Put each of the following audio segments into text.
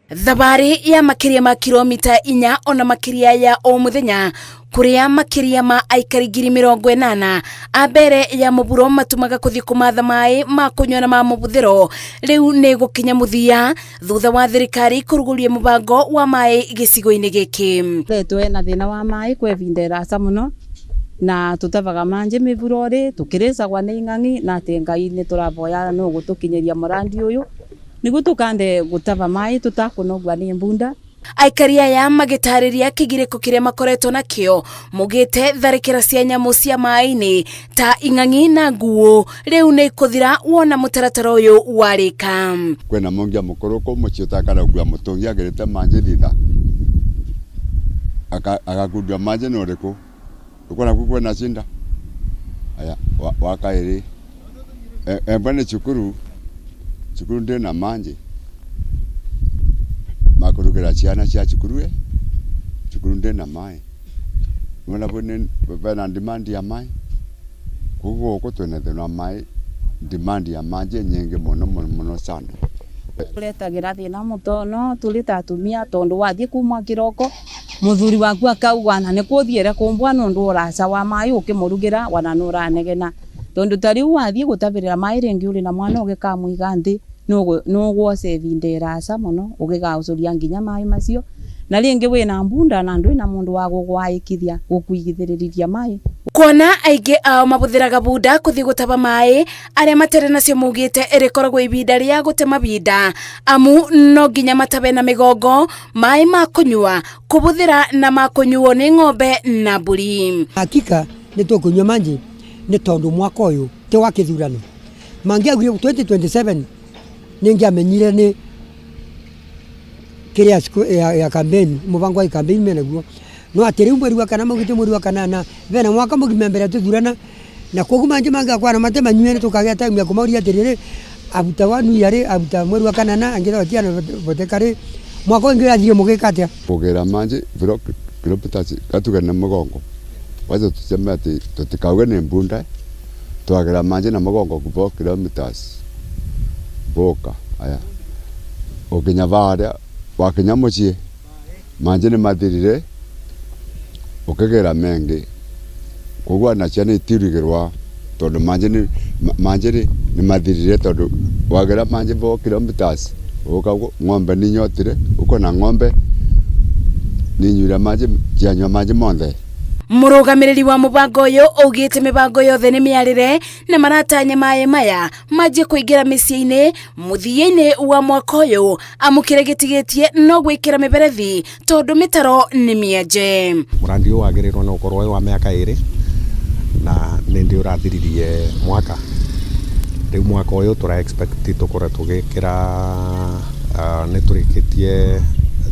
Thabarĩ ya makĩria ma kilomita 4 ona makĩria ya o mũthenya kũrĩa makĩria ma aikari 80,000 a mbere ya mũburo matumaga kũthiĩ kũmatha maĩ ma kũnyua na ma mũbuthĩro rĩu nĩ gũkinya mũthia thutha wa thirikari kũrugũria mũbango wa maĩ gĩcigo-inĩ gĩkĩ. Twĩ na thĩna wa maĩ kwa ivinda ĩrasa mũno na tũtavaga manjĩ mĩvurori tũkĩrĩcagwa nĩ ing'ang'i na atĩ Ngai nĩ tũravoya no gũtũkinyĩria mũrandi ũyũ nĩguo tũkande gũtava maĩ tũtakũnogua nĩ mbunda. Aikari aya magĩtarĩria kĩgirĩko kĩrĩa makoretwo nakĩo mugĩte tharĩkĩra cia nyamũ cia maĩ-inĩ ta ing'ang'i na nguũ rĩu nĩ kũthira wona mũtaratara ũyũ warĩka. Kwĩna mũngia mũkũrũ kũ mũciĩ ũtakaraugua mũtũngi agĩrĩte manjĩ thitha agakundia manjĩ nĩ ũrĩkũ ũkona kũ kwĩna cinda aya wa kaĩrĩ embwa nĩ cukuru cukuru ndĩna manjĩ makũrugĩra ciana cia cukuru cukuru ndĩna maĩ nĩwona bena demand ya maĩ koguo gũkũ twĩna thĩna wa maĩ demand ya manjĩ nyingĩ mũno mũno mũno sana. Tũretagĩra thĩna mũtono tũrĩ ta atumia tondũ wathiĩ kuma kĩroko mũthuri waku akauga na nĩ kũthiĩre kũmbwa nũndũ ũraca wa maĩ ũkĩmũrugĩra wana nĩ ũranegena tondũ ta rĩu wathiĩ gũtavĩrĩra maĩ rĩngĩ ũrĩ na mwana ũgĩkamũiga nthĩ nũgwoca ivinda ĩraca mũno ũgĩgaũcũria nginya maĩ macio na rĩngĩ wĩna mbunda na ndwĩna mũndũ wa gũgwaĩkithia gũkuigithĩrĩria maĩ. Kuona aingĩ ao mabũthĩraga bunda kũthiĩ gũtaba maĩ arĩa matarĩ nacio maugĩte ĩrĩkoragwo ihinda rĩa gũte mabinda amu no nginya matabe na mĩgongo maĩ ma kũnyua kũbũthĩra na ma kũnyuo nĩ ng'ombe na mbũri. Hakika nĩ tũkũnyua manjĩ nĩ tondũ mwaka ũyũ ti wa kĩthurano mangĩaugire 2027 nĩngĩamenyire nĩ kĩrĩa ya campaign mũbango wa campaign menaguo no atĩ rĩu mweri wa kana maugĩte mweri wa kanana bena mwaka mũgima mbere tũthurana na koguo mangĩ mangĩakwana mate manyue nĩ tũkagĩa time ya kũmauria atĩrĩrĩ abuta one year rĩ abuta mweri wa kanana angĩthwo atiana boteka rĩ mwaka ũngĩ ũrathire mũgĩka atĩa. Kũgĩra manjĩ kilomita gatuge na mũgongo wacha tuseme ati tutikauge nĩ mbunda twagĩra manjĩ na mũgongo 4 kilometers boka aya ũkinya varĩa wakinya mũciĩ manjĩ nĩ mathirire ũkĩgĩra mengĩ koguo ona ciana itirigĩrwa tondũ manjĩ nĩ mathirire tondũ wagĩra manjĩ 4 kilometers ũka ng'ombe nĩ nyotire ũkona ng'ombe nĩ nyuire manjĩ cianyua manjĩ monthe. Mũrũgamĩrĩri wa mũbango ũyũ augĩte mĩbango yothe nĩ mĩarĩre na maratanya maĩ maya manjie kũingĩra mĩciĩ-inĩ mũthia-inĩ wa mwaka ũyũ amu kĩrĩa gĩtigĩtie no gwĩkĩra mĩberethi tondũ mĩtaro nĩ mĩenje. Mũrandi ũyũ wagĩrĩirwo nĩ gũkorwo wĩ wa mĩaka 2 na nĩ ndĩ ũrathiririe mwaka rĩu mwaka ũyũ tũra expect tũkorwo tũgĩkĩra nĩ tũrĩkĩtie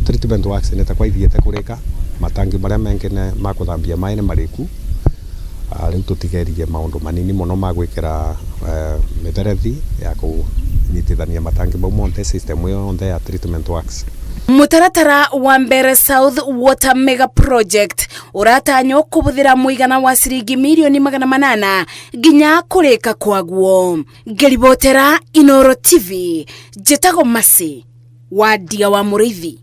treatment works nĩ ta kwa ithiĩte kũrĩka matangi marĩa mengĩ ma kũthambia maĩ nĩ marĩku rĩu tũtigerie maũndũ manini mũno ma gwĩkĩra mĩberethi ya kũnyitithania matangi mau monthe system ĩyo yonthe ya treatment works. Mũtaratara wa Mbeere South Water Mega Project ũratanywo kũbũthĩra mũigana wa ciringi 800,000,000 nginya kũrĩka kwaguo. Ngĩribotera Inooro TV, njĩtagwo Mercy wa Ndia wa Mũrĩithi.